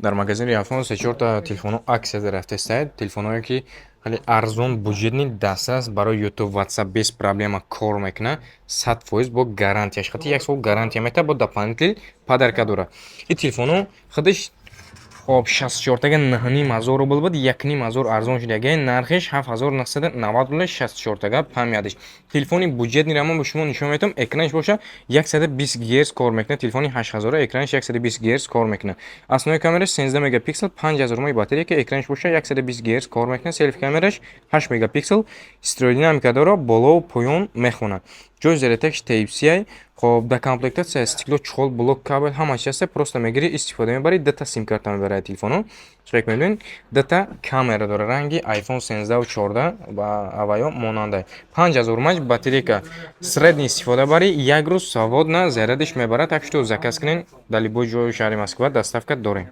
Дар магазини Iphone се-чорта телефонҳо аксияда рафтастаед. Телефонҳое, ки хеле арзон, бюджетный, дастрас барои YouTube, WhatsApp без проблема кор мекунад, 100% бо гарантияш. Хати як сол гарантия метавад, бо дополнительный подарка дорад. Ин телефонҳо худаш, хоб, 64-тага 9500 рубл буд, 1500 арзон шуд. Яге нархиш 7990 рубл, 64-тага память аш. Телефони бюджетный ро ман ба шумо нишон медиҳам, экранаш боша 120 Гц кор мекунад. Телефони 8000 экранаш 120 Гц кор мекунад. Основной камераш 13 мегапиксел, 5000 мАh батарейка, экранаш боша 120 Гц кор мекунад. Селфи камераш 8 мегапиксел, стереодинамика дорад, болову поён мехонад. Ҷои зарядкаш Type-C. Хоб, дар комплектация стекло, чехол, блок, кабель, ҳама чи ҳаста, просто мегирӣ, истифода мебарӣ, дата сим-карта мебарад телефоно. Чӣ мебинед? Дата камера дорад, ранги iPhone 13 14 ва аваё монанда. 5000 мАh батарейка, средний истифода барӣ, як рӯз свободно зарядиш мебарад, так что заказ кунед, дар любой ҷои шаҳри Москва доставка дорем.